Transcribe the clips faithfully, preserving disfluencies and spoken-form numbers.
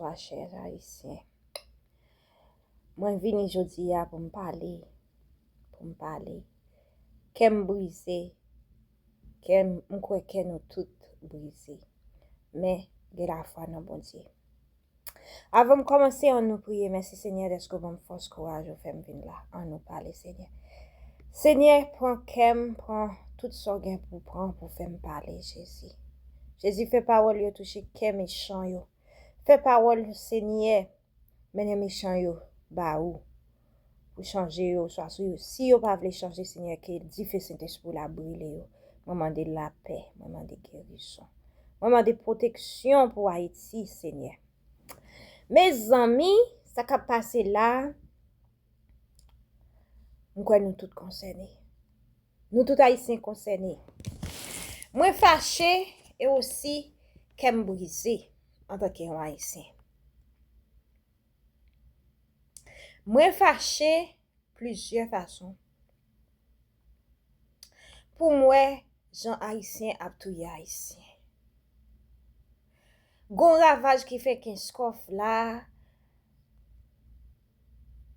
Bonswa, chè Ayisyen. Mwen vini jodi a pou m pale, pou m pale. Kè m brize, kè m, m kwè kè nou tout brize. Men, gen lafwa nan Bondye. Avan m kòmanse, ann nou priye. Mèsi, Senyè, dèske w ban m fòs, kouraj, ou fè m vin la. Ann nou pale, Senyè. Senyè, pran kè m, pran tout sa w gen pou pran pou fè m pale, Jezi. Jezi, fè pawòl yo touche kè mechan yo. Fè pawòl, Senyè, mennen mechan yo ba ou pou chanje yo, swa si, si yo pa vle chanje, Senyè, ke dife Sentespri w la brile yo. Mwen mande lapè, mwen mande gerizon. Mwen mande pwoteksyon pou Ayiti, Senyè. Mezanmi, sa k ap pase la, m kwè nou tout konsène. Nou tout Ayisyen konsène. Mwen fache e osi kè m brize antanke yon Ayisyen. Mwen fache plizyè fason. Pou m wè jan Ayisyen ap touye Ayisyen. Gon ravaj ki fè Kenskòf la,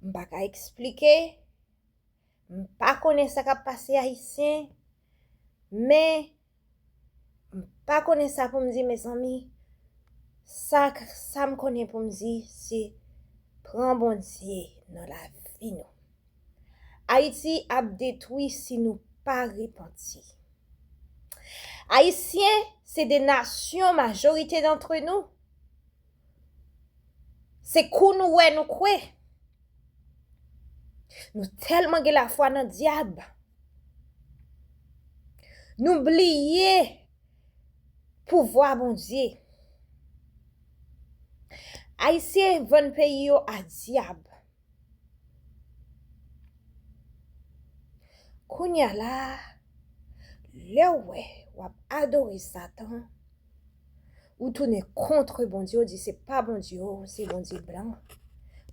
m pa ka eksplike, m pa konnen sa k ap pase Ayisyen, men m pa konnen sa pou m di, mezanmi. Sa, sa m konnen pou m di, se pran Bondye nan lavi nou. Ayiti ap detwi si nou pa repanti. Ayisyen, se de nasyon, majorite dantre nou, se kou nou wè nou kwè. Nou tèlman gen lafwa nan dyab. Nou bliye pouvwa Bondye. Ayisyen vann peyi yo a dyab. Kounye a la, lè w wè w ap adore Satan, ou tounen kont Bondye, ou di se pa Bondye w, se Bondye blan.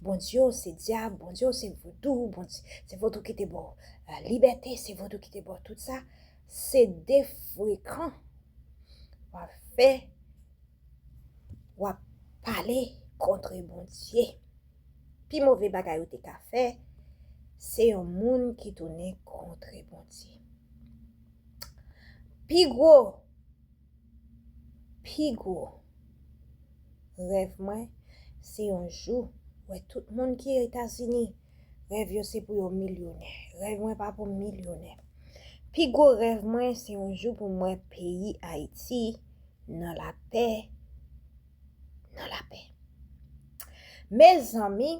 Bondye w se dyab, Bondye w se vodou, Bondye, se vodou ki te ba w, euh, libète, se vodou ki te ba w tout sa. Se de frekan w ap fè, w ap pale kont Bondye. Pi move bagay ou te ka fè, se yon moun ki tounen kont Bondye. Pi gwo, pi gwo rèv mwen, se yon jou wè tout moun ki Etazini, rèv yo se pou yo milyonè. Rèv mwen pa pou milyonè. Pi gwo rèv mwen, se yon jou pou m wè peyi Ayiti nan lapè, nan lapè. Mezanmi,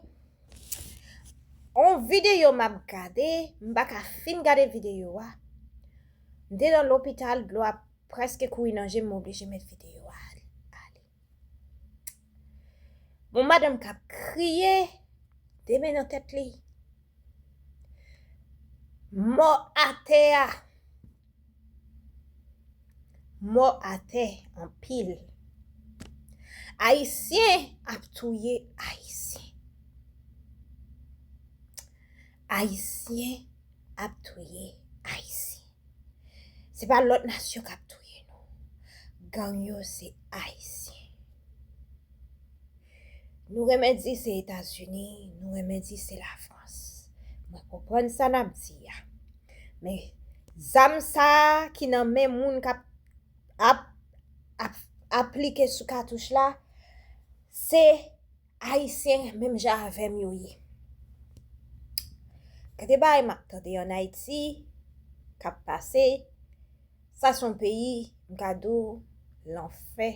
on videyo m ap gade, m pa ka fin gade videyo a. M te nan lopital, dlo ap prèske kouri nan je m, m oblije met videyo a ale. Bon, madanm k ap kriye, de men nan tèt li. Mò atè a. Mò atè anpil. Ayisyen ap touye Ayisyen. Ayisyen ap touye Ayisyen. Se pa lòt nasyon k ap touye nou. Gang yo se Ayisyen. Nou renmen di se Etazini, nou renmen di se Lafrans. Mwen konprann sa n ap di a. Men zam sa a ki nan men moun k ap, ap, ap aplike sou katouch la, se Ayisyen menm jan avè m yo ye. Gade bagay m ap tande ann Ayiti k ap pase. Sa se yon peyi, m ka di w, lanfè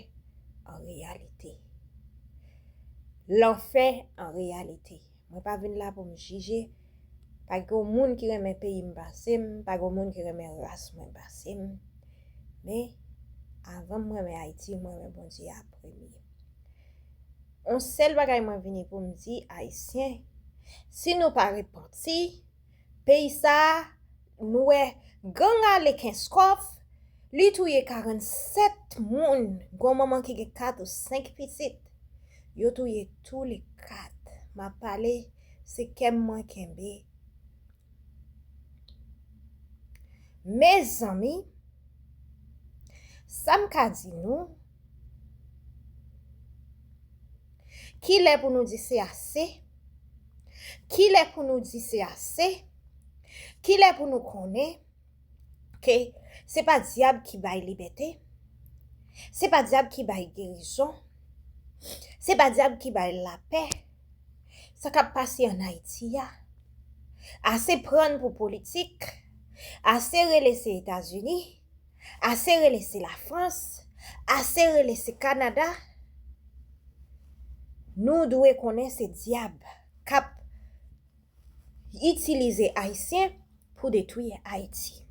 an reyalite. Lanfè an reyalite. Mwen pa vin la pou m jije. Pa gen moun ki renmen peyi m pase m, pa gen moun ki renmen ras mwen pase m. Men, avan m renmen Ayiti, mwen renmen Bondye a premye. On sèl bagay mwen vini pou m di, Ayisyen, si nou pa repanti, peyi sa a, nou wè gang ale Kenskòf, li touye karannsèt moun, gon manman ki gen kat ou senk pitit. Yo touye toule kat. M ap pale, se kè m mwen kenbe. Mezanmi, sa m ka di nou, Kilè pou nou di se ase? Kilè pou nou di se ase? Kilè pou nou konnen ke se pa dyab ki bay libète? Se pa dyab ki bay gerizon? Se pa dyab ki bay lapè? Sa k ap pase ann Ayiti a, ase pran n pou politik, ase rele se Etazini, ase rele se Lafrans, ase rele se Kanada. Nou dwe konnen se dyab k ap itilize Ayisyen pou detwi Ayiti.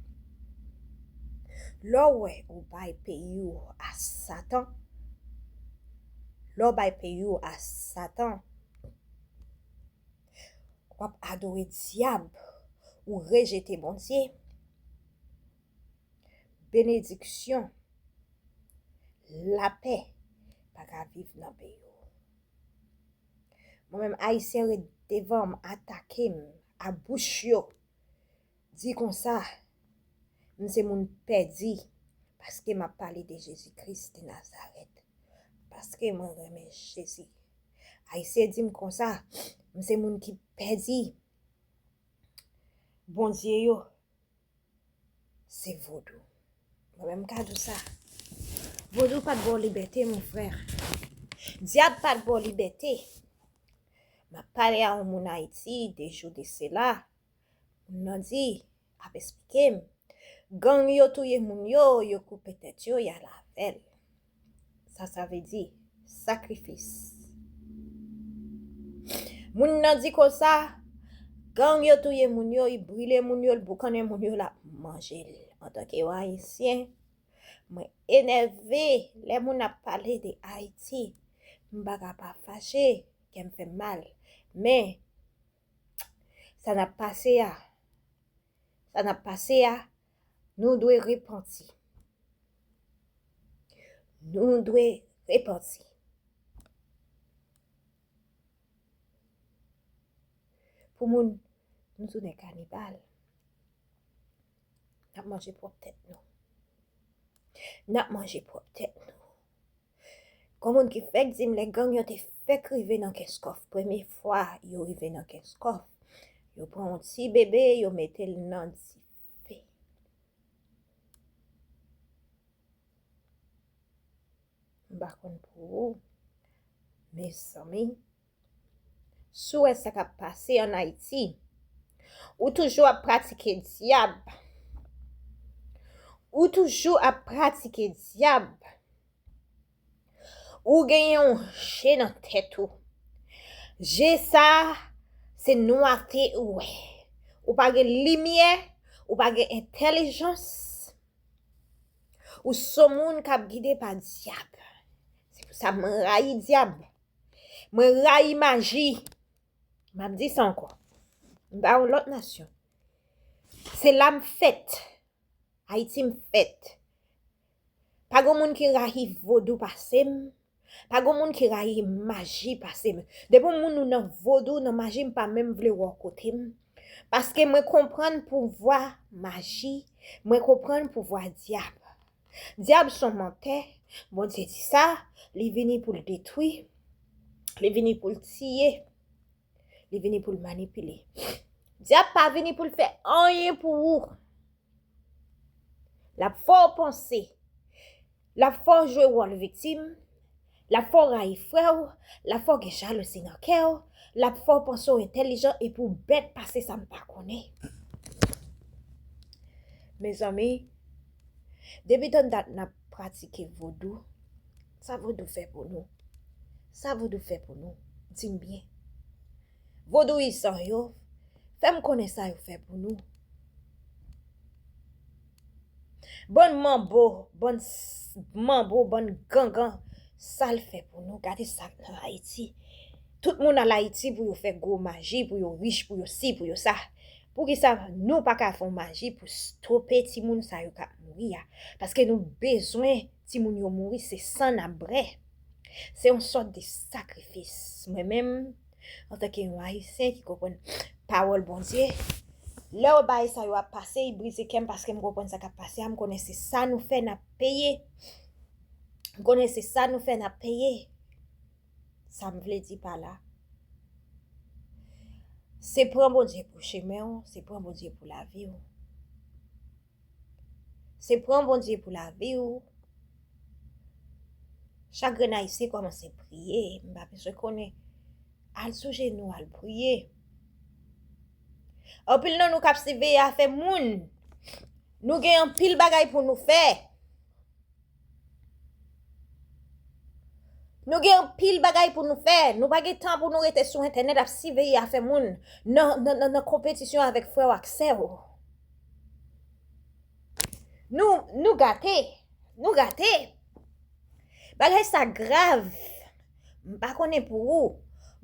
Lè w wè ou bay peyi w a Satan, lè w bay peyi w a Satan, w ap adore dyab, ou rejete Bondye, benediksyon, lapè pa ka viv nan peyi w. Mwen menm, Ayisyen ret devan m, atake m a bouch yo, di konsa, m se moun pèdi, paske m ap pale de Jezi Kris de Nazarèt, paske mwen renmen Jezi. Ayisyen di m konsa, m se moun ki pèdi. Bondye yo, se vodou. Mwen menm, m ka di w sa. Vodou pa t ba w libète, mon frè. Dyab pa t ba w libète. M ap pale a yon moun Ayiti, de jou de sela. Moun nan di, ap esplike m. Gang yo touye moun yo, yo koupe tèt yo, y al avè l. Sa, sa vle di sakrifis. Moun nan di konsa, gang yo touye moun yo, y brile moun yo, l boukannen moun yo, l ap manje l. Antanke yon Ayisyen, mwen enève lè moun ap pale de Ayiti. M pa ka pa fache, kè m fè m mal. Men, sa n ap pase a, sa n ap pase a, nou dwe repanti. Nou dwe repanti. Pou moun, nou tounen kanibal. N ap manje pwòp tèt nou. N ap manje pwòp tèt nou. Gon moun ki fèk di m lè gang yo te fèk rive nan Kenskòf, premye fwa yo rive nan Kenskòf, yo pran yon ti bebe, yo mete l nan dife. M pa konn pou ou, mezanmi. Si w wè sa k ap pase ann Ayiti, ou toujou ap pratike dyab. Ou toujou ap pratike dyab. Ou gen yon je nan tèt ou. Je sa a, se nwate ou wè. Ou pa gen limyè, ou pa gen entèlijans. Ou se yon moun k ap gide pa dyab. Se pou sa mwen rayi dyab. Mwen rayi maji. M ap di sa ankò. M pa yon lòt nasyon. Se la m fèt. Ayiti m fèt. Pa gen moun ki rayi vodou pase m. Pa gen moun ki rayi maji pase m. Depi yon moun ou nan vodou, nan maji, m pa menm vle wè w kote m. Paske mwen konprann pouvwa maji, mwen konprann pouvwa dyab. Dyab se yon mantè, Bondye di sa, li vini pou l detwi, li vini pou l tiye, li vini pou l manipile. Dyab pa vini pou l fè anyen pou ou. L ap fè w panse. L ap fè w jwe wòl viktim. L ap fè w rayi frè w. L ap fè w gen jalouzi nan kè w. L ap fè w panse w entèlijan epi w bèt pase sa m pa konnen. Mezanmi, depi tann dat n ap pratike vodou, sa vodou fè pou nou? Sa vodou fè pou nou? Di m byen. Vodouyizan yo, fè m konnen sa yo fè pou nou. Bann manbo, bann s-, manbo, bann gangan, sa l fè pou nou? Gade sa k nan Ayiti. Tout moun al Ayiti pou yo fè gwo maji, pou yo rich, pou yo si, pou yo sa. Poukisa nou pa ka fè yon maji pou stope timoun sa yo k ap mouri a? Paske nou bezwen timoun yo mouri, se san n ap bwè. Se yon sòt de sakrifis. Mwen menm, antanke yon Ayisyen ki konprann pawòl Bondye, lè yo bagay sa yo ap pase, li brize kè m paske m konprann sa k ap pase a, m konnen se sa nou fè n ap peye. M konnen se sa nou fè n ap peye. Sa m vle di pa la, se pran Bondye pou chemen w, se pran Bondye pou lavi w. Se pran Bondye pou lavi w. Chak grenn Ayisyen kòmanse priye. M pa bezwen konnen. Al sou jenou, al priye. Anpil nan nou k ap siveye afè moun, nou gen anpil bagay pou nou fè. Nou gen anpil bagay pou nou fè. Nou pa gen tan pou nou rete sou entènèt ap siveye afè moun nan, nan, nan, nan konpetisyon avèk frè w ak sè w. Nou, nou gate. Nou gate. Bagay sa grav. M pa konnen pou ou.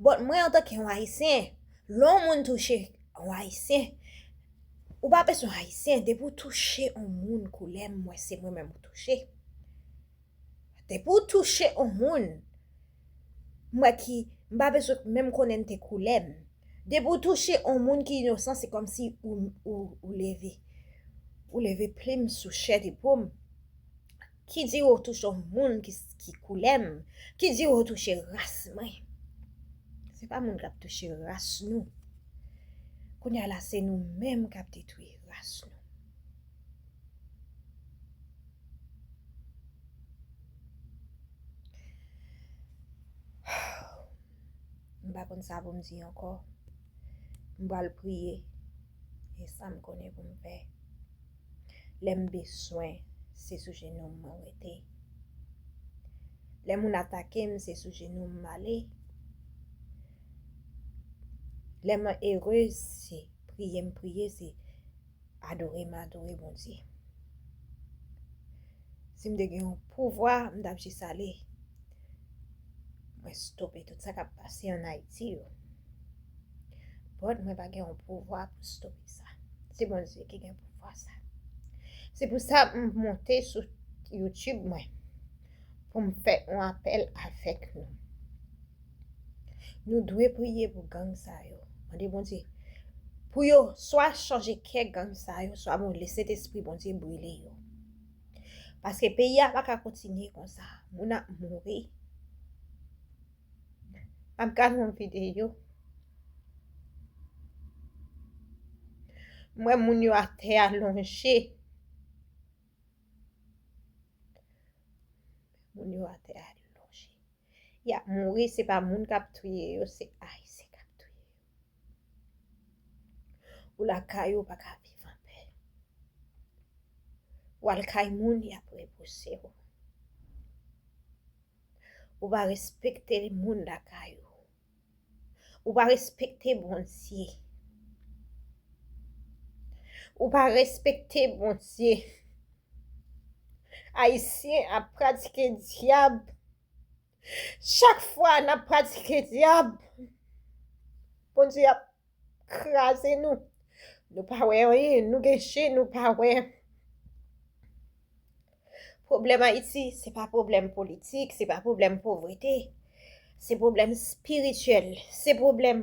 But mwen, antanke yon Ayisyen, lè yon moun touche yon Ayisyen, ou pa bezwen Ayisyen. Depi w touche yon moun koulè m, mwen se mwen menm ou touche. Depi w touche yon moun, mwen ki, m pa bezwen menm konnen n te koulè m. Depi w touche yon moun ki inosan, se kòmsi ou, ou, ou leve, ou leve plim sou chè de po m. Ki di w touche yon moun ki, ki koulè m? Ki di w touche ras mwen? Se pa moun k ap touche ras nou. Kounye a la, se nou menm k ap detwi ras nou. M pa konn sa pou m di ankò. M pral priye. E sa m konnen pou m fè. Lè m bezwen, se sou jenou m mwen rete. Lè moun atake m, se sou jenou m m ale. Lè m erez, se priye m priye, se adore m adore Bondye. Si m te gen yon pouvwa, m t ap jis ale. Mwen stope tout sa k ap pase ann Ayiti yo. But mwen pa gen yon pouvwa pou stope sa. Se Bondye ki gen pouvwa sa. Se pou sa m monte sou YouTube mwen pou m fè yon apèl avèk nou. Nou dwe priye pou gang sa yo. Mande Bondye pou yo swa chanje kè gang sa yo, swa mande Sentespri Bondye brile yo. Paske peyi a pa ka kontinye konsa. Moun ap mouri. M ap gade yon videyo. M wè moun yo atè alonje. Moun yo atè alonje. Y ap mouri, se pa moun k ap touye yo, se Ayisyen k ap touye yo. Ou lakay ou, ou pa ka viv anpè. Ou al kay moun, y ap repouse w. Ou pa respekte moun lakay ou. Ou pa respekte Bondye. Ou pa respekte Bondye. Ayisyen ap pratike dyab. Chak fwa n ap pratike dyab, Bondye ap kraze nou. Nou pa wè anyen, nou gen je, nou pa wè. Pwoblèm Ayiti, se pa pwoblèm politik, se pa pwoblèm povrete. Se pwoblèm espirityèl. Se pwoblèm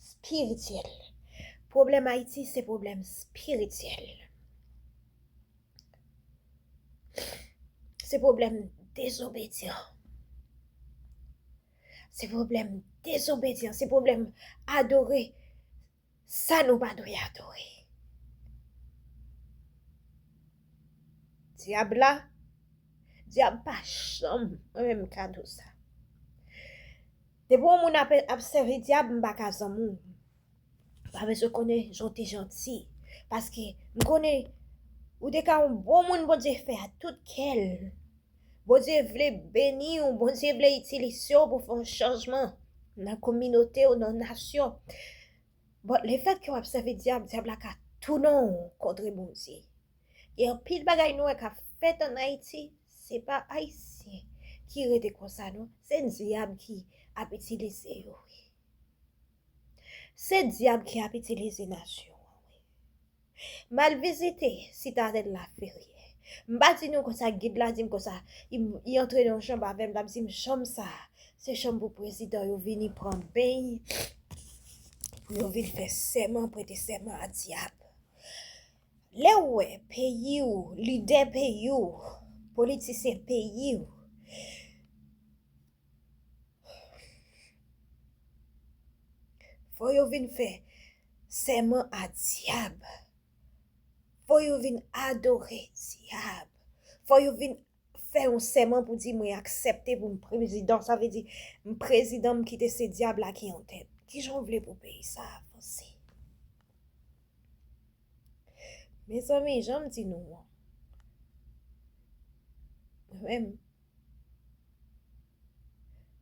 espirityèl. Pwoblèm Ayiti, se pwoblèm espirityèl. Se pwoblèm dezobedyan. Se pwoblèm dezobedyan. Se pwoblèm adore sa nou pa dwe adore. Dyab la, dyab pa janm, mwen menm m ka di w sa. Depi yon moun ap, ap sèvi dyab, m pa ka zanmi w. M pa bezwen konnen jan w te janti. Paske m konnen ou te ka yon bon moun Bondye fè ak tout kè l. Bondye vle beni w, Bondye vle itilize w pou fè yon chanjman nan kominote w, nan nasyon. But lefètke w ap sèvi dyab, dyab la ka tounen w kont Bondye. Gen anpil bagay nou wè k ap fèt ann Ayiti, se pa Ayisyen ki rete konsa non, se dyab ki ap itilize yo wi. Se dyab ki ap itilize nasyon an wi. M al vizite Sitadèl Laferyè. M pa di nou konsa, gid la di m konsa, li, li antre nan yon chanm avè m, l ap di m chanm sa, se chanm pou prezidan yo vini pran beny, pou yo vin fè sèman, prete sèman a dyab. Lè w wè peyi w, lidè peyi w, politisyen peyi w, Fò yo vin fè sèman a dyab. Fò yo vin adore dyab. Fò yo vin fè yon sèman pou di, "Mwen aksepte pou m prezidan." Sa vle di, m prezidan, m kite se dyab la ki an tèt. Kijan w vle pou peyi sa avanse? Mezanmi, jan m di nou an, mwen menm,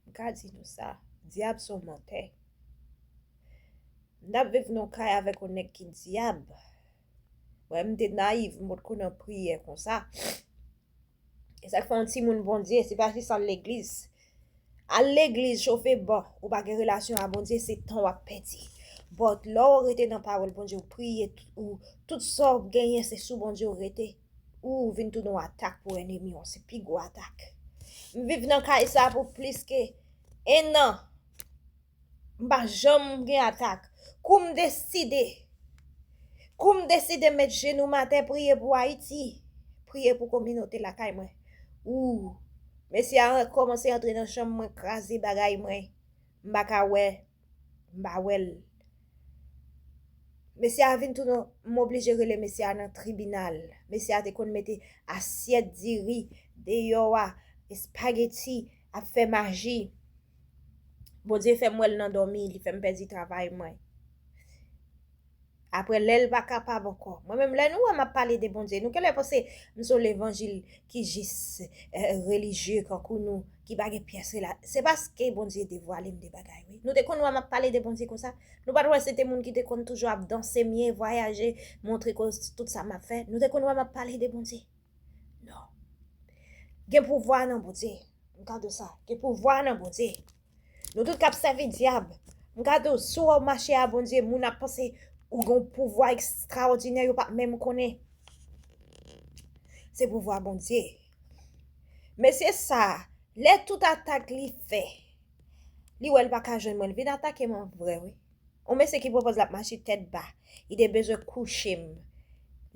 m ka di nou sa, dyab se yon mantè. M t ap viv nan yon kay avèk yon nèg ki dyab. Mwen, m te nayiv, m potko nan priyè konsa. E sa k fè yon timoun Bondye, se pa jis al legliz. Al legliz, chofe ban, ou pa gen relasyon a Bondye, se tan w ap pèdi. But lè w rete nan pawòl Bondye, ou priye, ou tout sa w genyen, se sou Bondye w rete. Ou vin tounen yon atak pou ènmi w, se pi gwo atak. M viv nan kay sa pou plis ke en an. M pa janm gen atak. Kou m deside, kou m deside met jenou m atè, priye pou Ayiti, priye pou kominote lakay mwen. Ou, mesye a kòmanse antre nan chanm mwen, kraze bagay mwen. M pa ka wè, m pa wè l. Mesye a vin tounen, m oblije rele mesye a nan tribinal. Mesye a te konn mete asyèt diri deyò a, espageti, ap fè maji. Bondye fè m wè l nan dòmi, li fè m pèdi travay mwen. Apre, lè l pa kapab ankò. Mwen menm, lè nou wè m ap pale de Bondye, nou genlè panse m se yon levanjil ki jis, eh, relijye kankou nou, ki pa gen pyès rela-, se paske Bondye devwale m de bagay, wi. Nou te konn wè m ap pale de Bondye konsa? Nou pa t wè se te moun ki te konn toujou ap danse, mye, vwayaje, montre koz tout sa m ap fè? Nou te konn wè m ap pale de Bondye? Non. Gen pouvwa nan Bondye. M ka di w sa. Gen pouvwa nan Bondye. Nou tout k ap sèvi dyab. M ka di w, si w wè w mache a Bondye, moun ap panse ou gen yon pouvwa ekstraòdinè, yo p ap menm konnen. Se pouvwa Bondye. Mesye sa, lè tout atak li fè, li wè l pa ka jwenn mwen, l vin atake m an vrè, wi. Yon mesye ki pwopòz l ap mache tèt ba, li te bezwen kouche m.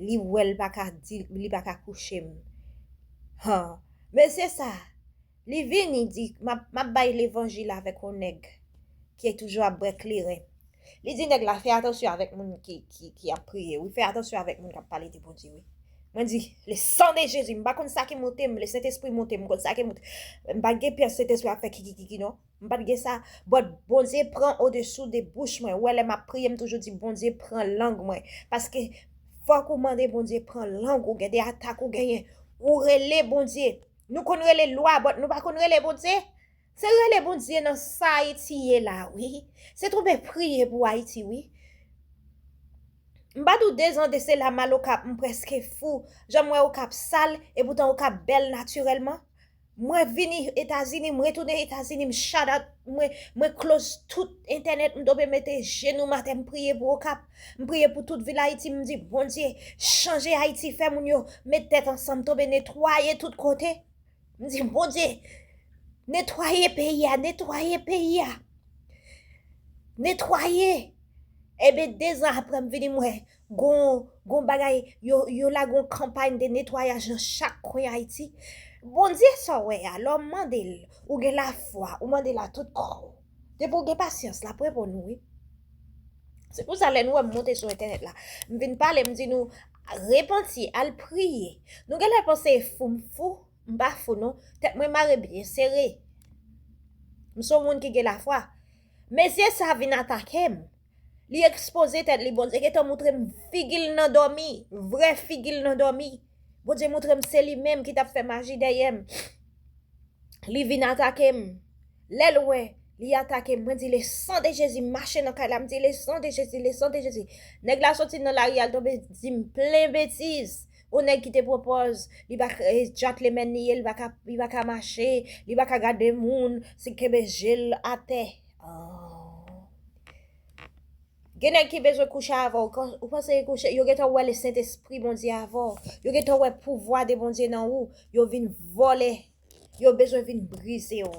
Li wè l pa ka di, li pa ka kouche m. Han, mesye sa, li vini di, "M ap, m ap bay levanjil avèk yon nèg ki toujou ap bwè kleren." Li di nèg la, "Fè atansyon avèk moun ki, ki, ki ap priye, wi, fè atansyon avèk moun k ap pale de Bondye, wi." Mwen di, "Le sang de Jésus, m pa konn sa ki monte m, le Sentespri monte m, m konn sa ki monte m. M pa gen pyès Sentespri ap fè kikikiki, non." M pa t gen sa. But Bondye pran odesou de bouch mwen. Ou wè, lè m ap priye, m toujou di, "Bondye, pran lang mwen." Paske fòk ou mande Bondye pran lang ou. Gen de atak ou genyen. Ou rele Bondye. Nou konn rele lwa, but nou pa konn rele Bondye. Se rele Bondye nan sa Ayiti ye la, wi. Se twoupe priye pou Ayiti, wi. M pa di w dezan de sela m al Okap, m prèske fou. Jan m wè Okap sal, epoutan Okap bèl natirèlman. Mwen vini Etazini, m retounen Etazini, m shut up, mwen, mwen close tout entènèt, m tonbe mete jenou m atè, m priye pou Okap, m priye pou tout vil Ayiti, m di, "Bondye, chanje Ayiti, fè moun yo met tèt ansanm, tonbe netwaye tout kote." M di, "Bondye, netwaye peyi a, netwaye peyi a." Netwaye. Ebyen, dezan apre, m vini m wè gon, gon bagay, yo, yo lage yon kanpay de netwayaj nan chak kwen Ayiti. Bondye sa w wè a, lè w mande l, ou gen lafwa, ou mande l a tout kò w. Depi w gen pasyans, l ap reponn ou, wi. Se pou sa, lè nou wè m monte sou entènèt la, m vin pale, m di nou, repanti, al priye. Nou genlè panse fou m fou, m pa fou non. Tèt mwen mare byen sere. M se yon moun ki gen lafwa. Mesye sa vin atake m. Li ekspoze tèt li. Bondye gentan moutre m figi l nan dòmi. Vrè figi l nan dòmi. Bondye moutre m se li menm ki t ap fè maji dèyè m. Li vin atake m. Lè l wè, li atake m. Mwen di, "Le sang de Jésus," m mache nan kay la, m di, "Le sang de Jésus, le sang de Jésus." Nèg la soti nan lari a, l tonbe di m plen betiz. Yon nèg ki te pran pòz, li pa, eh, gentleman li ye, li pa ka, li pa ka mache, li pa ka gade moun, se kenbe je l atè. Oh. Gen nèg ki bezwen kouche avè w, kan ou panse yo kouche, yo gentan wè le Sentespri Bondye avè w. Yo gentan wè pouvwa de Bondye nan ou, yo vin vòlè. Yo bezwen vin brize w.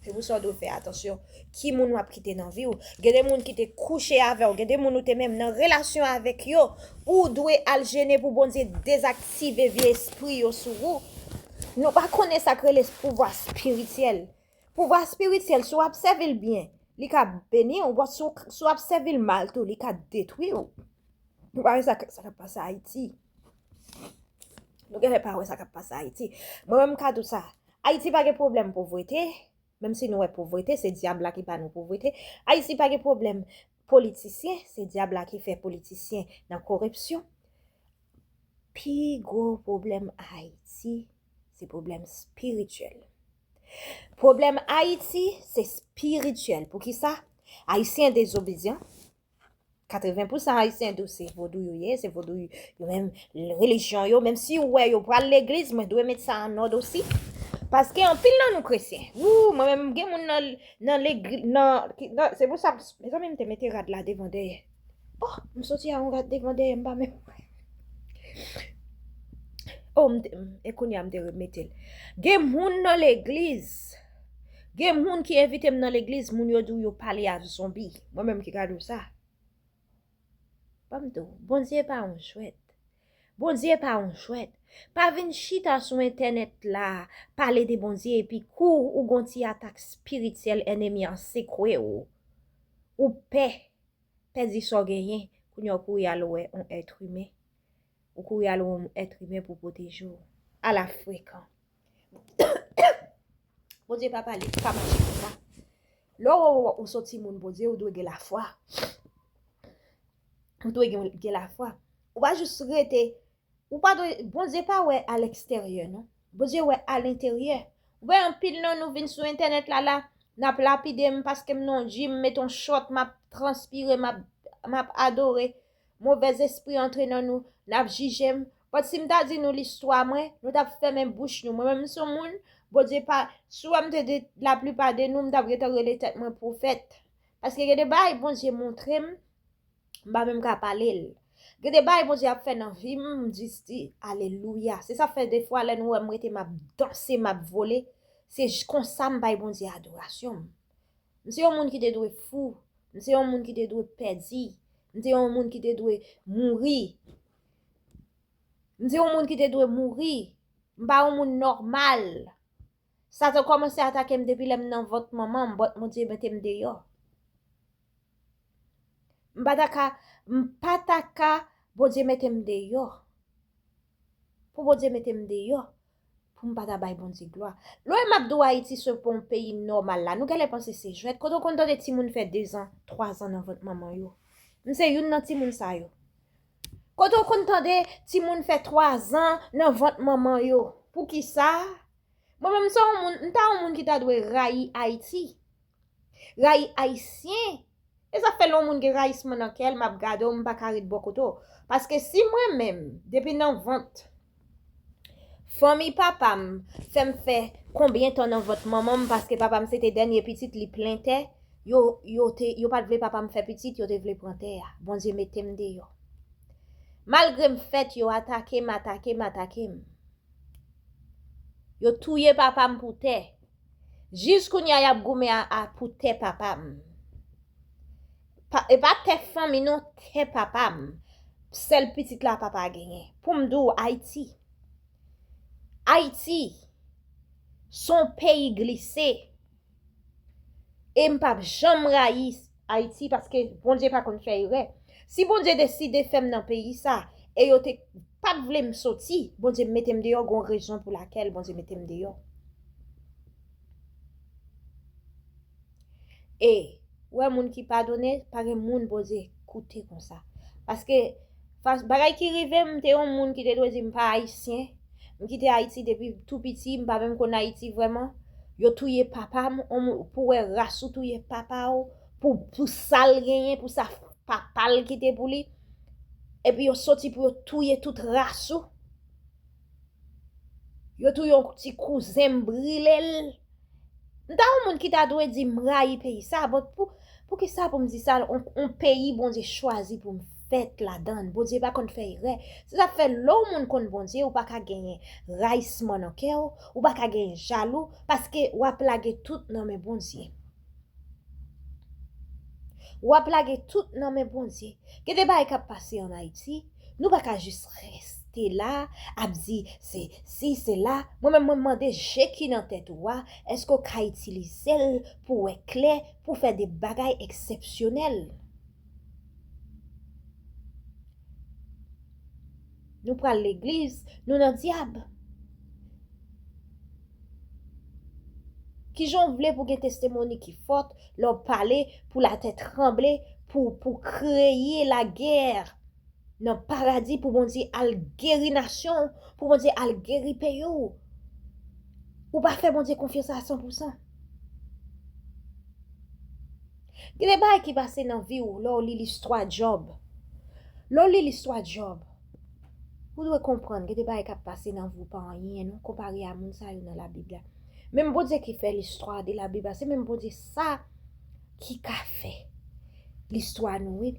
Se pou sa w dwe fè atansyon ki moun w ap kite nan vi w. Gen de moun ki te kouche avè w, gen de moun ou te menm nan relasyon avèk yo. Ou dwe al jene pou Bondye dezaktive vye espri yo sou ou. Nou pa konnen sa k rele pouvwa espirityèl. Pouvwa espirityèl, si w ap sèvi l byen, Li ka beni w, bon, si w, si w ap sèvi l mal tou, li ka detwi w. Nou pa wè sa, sa k ap pase Ayiti. Nou genlè pa wè sa k ap pase Ayiti. Mwen menm, m ka di w sa. Ayiti pa gen pwoblèm povrete, menm si nou wè povrete, se dyab la ki ba nou povrete. Ayiti pa gen pwoblèm politisyen, se dyab la ki fè politisyen nan koripsyon. Pi gwo pwoblèm Ayiti, se pwoblèm espirityèl. Pwoblèm Ayiti, se espirityèl. Poukisa? Ayisyen dezobedyan. Katreven pousan Ayisyen di w se vodou yo ye, se vodou yo menm, relijyon yo, menm si w wè yo pral legliz, mwen dwe met sa an òd osi. Paske anpil nan nou kretyen. Wou, mwen menm, gen moun nan, nan legliz, nan, ki- nan- se pou sa, mezanmi, m te mete rad la devan dèyè. Oh, m soti a yon rad devan dèyè, m pa menm. Oh, m te- m- e kounye a m te remete l. Gen moun nan legliz. Gen moun ki envite m nan legliz, moun yo di w yo pale a zonbi. Mwen menm ki ka di w sa. Ban m di w, Bondye pa yon jwèt. Bondye pa yon jwèt. Pa vin chita sou entènèt la, pale de Bondye, epi kou ou gon ti atak espirityèl, ènmi an sekwe w. Ou pè, pèdi sa w genyen, kounye a w kouri al wè yon èt imen. Ou kouri al wè yon èt imen pou pwoteje w. Ala frekan. Bondye pa pale, pa mache konsa. Lè w, ou se yon timoun Bondye, ou dwe gen lafwa. Ou dwe gen, gen lafwa. Ou pa jis rete, ou pa dwe, Bondye pa wè a leksteryè, non. Bondye wè a lenteryè. Ou wè anpil nan nou vin sou entènèt la, la, n ap lapide m paske m nan yon gym, m met yon short, m ap transpire, m ap, m ap adore. Movèz espri antre nan nou, n ap jije m. But si m ta di nou listwa mwen, nou t ap fèmen bouch nou. Mwen menm, m se yon moun, Bondye pa, si w wè m te di laplipa de nou, m t ap gentan rele tèt mwen pwofèt. Paske gen de bagay Bondye montre m, m pa menm ka pale l. Gen de bagay Bondye ap fè nan vi m, m jis di, alelouya. Se sa fè defwa lè nou wè m rete m ap danse, m ap vole, se j- konsa m bay Bondye adorasyon m. M se yon moun ki te dwe fou. M se yon moun ki te dwe pèdi. M se yon moun ki te dwe mouri. M se yon moun ki te dwe mouri. M pa yon moun nòmal. Satan kòmanse atake m depi lè m nan vant manman m, but Bondye mete m deyò. M pa ta ka, m pa ta ka, Bondye mete m deyò. Pou Bondye mete m deyò, pou m pa ta bay Bondye glwa. Lè w wè m ap di w Ayiti se pa yon peyi nòmal la, nou genlè panse se jwèt. Kote w konn tande timoun fè dezan, twazan nan vant manman yo? M se youn nan timoun sa yo. Kote w konn tande timoun fè twazan nan vant manman yo? Poukisa? Mwen menm, m se yon moun, m ta yon moun ki ta dwe rayi Ayiti. Rayi Ayisyen. E sa fè lè yon moun gen rayisman nan kè l, m ap gade w, m pa ka ret bò kote w. Paske si mwen menm, depi nan vant, fanmi papa m fè m fè konbyen tan nan vant manman m, paske papa m se te dènye pitit, li plen tè, yo, yo te, yo pa t vle papa m fè pitit, yo te vle pran tè a. Bondye mete m deyò. Malgre m fèt, yo atake m, atake m, atake m. Yo touye papa m pou tè. Jis kounye a, y ap goumen a, a pou tè papa m. Pa, e pa tè fanmi non, tè papa m. Sèl pitit la papa genyen. Pou m di w, Ayiti. Ayiti, se yon peyi glise. E m p ap janm rayi Ayiti paske Bondye pa konn fè erè. Si Bondye deside fè m nan peyi sa, e yo te pa t vle m soti, Bondye mete m deyò, gon rezon pou lakèl Bondye mete m deyò. E, ou wè moun ki padone, pa gen moun Bondye koute konsa. Paske, fas, bagay ki rive m, m te yon moun ki te dwe di m pa ayisyen. M kite Ayiti depi tou piti, m pa menm konn Ayiti vrèman. Yo touye papa m, on moun, pou wè ras ou touye papa w, pou, pou sa l genyen, pou sa papa l kite pou li. Epi yo soti pou yo touye tout ras ou. Yo touye yon ti kouzen m, brile l. M ta yon moun ki ta dwe di m rayi peyi sa, but pou, poukisa pou m di sa, on, on peyi Bondye chwazi pou m fèt ladan l. Bondye pa konn fè erè. Se sa k fè lè w moun konn Bondye, ou pa ka genyen rayisman nan kè w, ou pa ka genyen jalou, paske w ap lage tout nan men Bondye. W ap lage tout nan men Bondye. Gen de bagay k ap pase ann Ayiti, nou pa ka jis rès-, te la, ap di se si, se la. Mwen menm, mwen mande je ki nan tèt ou a, èske w ka itilize l pou w wè klè, pou w fè de bagay eksepsyonèl? Nou pral legliz, nou nan dyab. Kijan w vle pou gen testimony ki fòt, lè w pale pou latè tranble, pou, pou kreye lagè nan paradi, pou Bondye al geri nasyon w, pou Bondye al geri peyi w? Ou pa fè Bondye konfyans a san pou san. Gen de bagay ki pase nan vi w lè w li listwa Jòb. Lè w li listwa Jòb, ou dwe konprann gen de bagay k ap pase nan vi w pa anyen non, konpare a moun sa yo nan Labib la. Menm Bondye ki fè listwa de Labib la, se menm Bondye sa ki ka fè listwa nou, wi.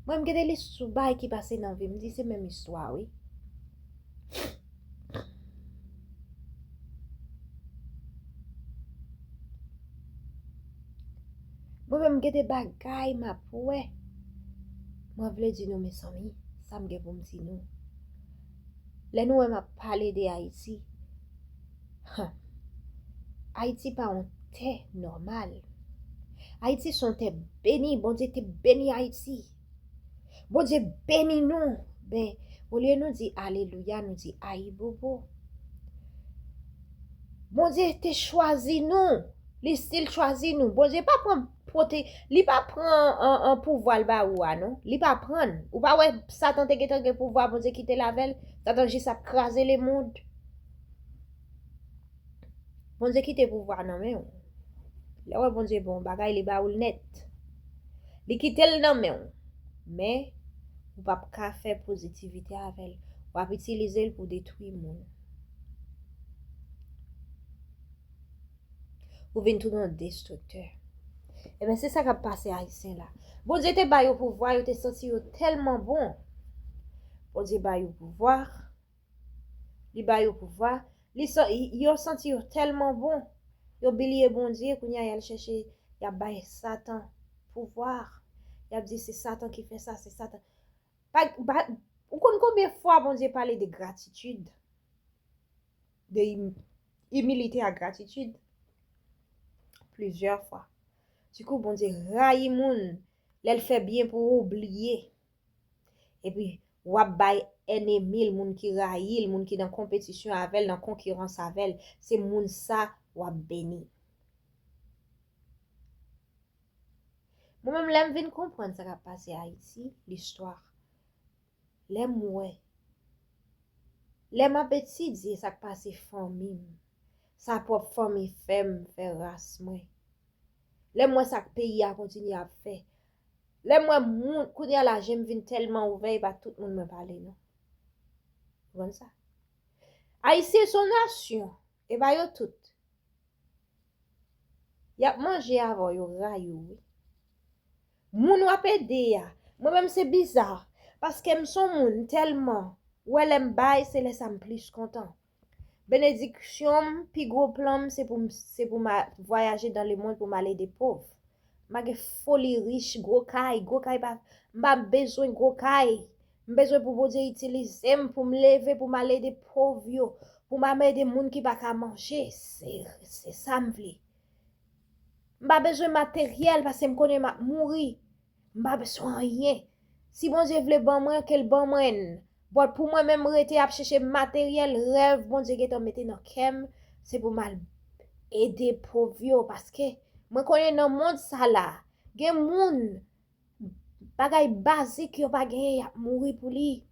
Mwen, m gen de listwa bagay ki pase nan vi m, m di se menm istwa, wi. Mwen menm, gen de bagay m ap wè. Mwen vle di nou, mezanmi, sa m gen pou m di nou. Lè nou wè m ap pale de Ayiti, Ayiti pa yon tè nòmal. Ayiti se yon tè beni. Bondye te beni Ayiti. Bondye beni nou. Ben, olye nou di alelouya, nou di ayibobo. Bondye te chwazi nou. Li still chwazi nou. Bondye pa pran pote, li pa pran an, an pouvwa l ba ou a, non. Li pa pran. Ou pa wè Satan te gentan gen pouvwa, Bondye kite l avè l. Satan jis ap kraze lemonn. Bondye kite pouvwa nan men w. Lè w wè Bondye ba w bagay, li ba ou l nèt. Li kite l nan men w. Men, ou p ap ka fè pozitivite avè l. W ap itilize l pou detwi moun. Ou vin tounen yon destriktè. Ebyen, se sa k ap pase Ayisyen la. Bondye te ba yo pouvwa, yo te santi yo tèlman bon. Bondye ba yo pouvwa, li ba yo pouvwa, li sa-, yo santi yo tèlman bon, yo bliye Bondye, kounye a y al chèche, y ap bay Satan pouvwa. Y ap di se Satan ki fè sa, se Satan. Pa, pa, ou konn konbyen fwa Bondye pale de gratitid? De im-, imilite ak gratitid? Plizyè fwa. Dikou, Bondye rayi moun lè l fè byen pou ou bliye. Epi, w ap bay ènmi l, moun ki rayi l, moun ki nan konpetisyon avè l, nan konkirans avè l, se moun sa w ap beni. Mwen menm, lè m vin konprann sa k ap pase Ayiti, listwa, lè m wè, lè m ap etidye sa k pase fanmi m, sa pwòp fanmi fè m, fè ras mwen, lè m wè sa k peyi a kontinye ap fè, lè m wè moun, kounye a la, je m vin tèlman ouvè, e pa tout moun mwen pale, non. Ou konn sa? Ayisyen se yon nasyon, e pa yo tout. Y ap manje avè w, yo rayi w, wi. Moun w ap ede a, mwen menm se biza, paske m se yon moun tèlman, wè lè m bay, se lè sa m plis kontan. Benediksyon m, pi gwo plan m, se pou m, se pou m a-, vwayaje dans le monde pou m al ede pòv. M pa gen foli rich, gwo kay, gwo kay pa, m pa bezwen gwo kay. M bezwen pou Bondye itilize m, pou m leve, pou m al ede pòv yo, pou m al ede moun ki pa ka manje. Se, se sa m vle. M pa bezwen materyèl paske m konnen m ap mouri. M pa bezwen anyen. Si Bondye vle ban mwen, ke l ban mwen l. But pou mwen menm rete ap chèche materyèl, rèv Bondye gentan mete nan kè m, se pou m al ede pòv yo, paske mwen konnen nan mond sa la, gen moun, bagay bazik yo pa genyen, y ap mouri pou li.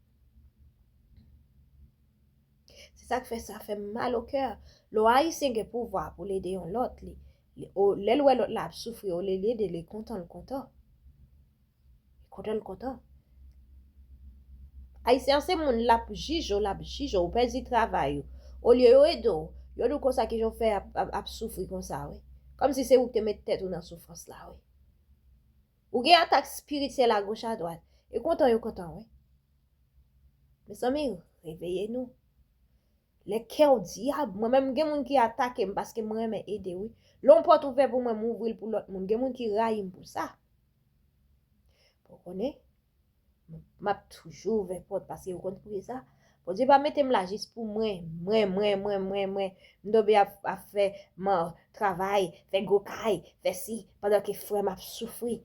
Se sa k fè sa fè m mal o kè. Lè w Ayisyen gen pouvwa pou l ede yon lòt, li, li, o, lè l wè lòt la ap soufri, olye l ede l, li kontan, l kontan. Li kontan, l kontan. Ayisyen an se moun l ap jije w, l ap jije w, ou pèdi travay ou. Olye yo ede w, yo di w konsa kijan w fè ap, ap, ap soufri konsa, wi. Kòmsi se ou ki te met tèt ou nan soufrans la, wi. Ou gen atak espirityèl agoch adwat. E kontan yo kontan, wi. Mezanmi, reveye nou. Lè kè w dyab, mwen menm gen moun ki atake m paske m renmen ede, wi. Lè yon pòt ouvè pou mwen, m ouvri l pou lòt moun. Gen moun ki rayi m pou sa. Bon, konnen, m ap toujou ouvè pòt paske yo konn pou sa. Bondye pa mete m la jis pou mwen, mwen, mwen, mwen, mwen, mwen. M tonbe ap, ap fè man, travay, fè gwo kay, fè si, pandan ke frè m ap soufri.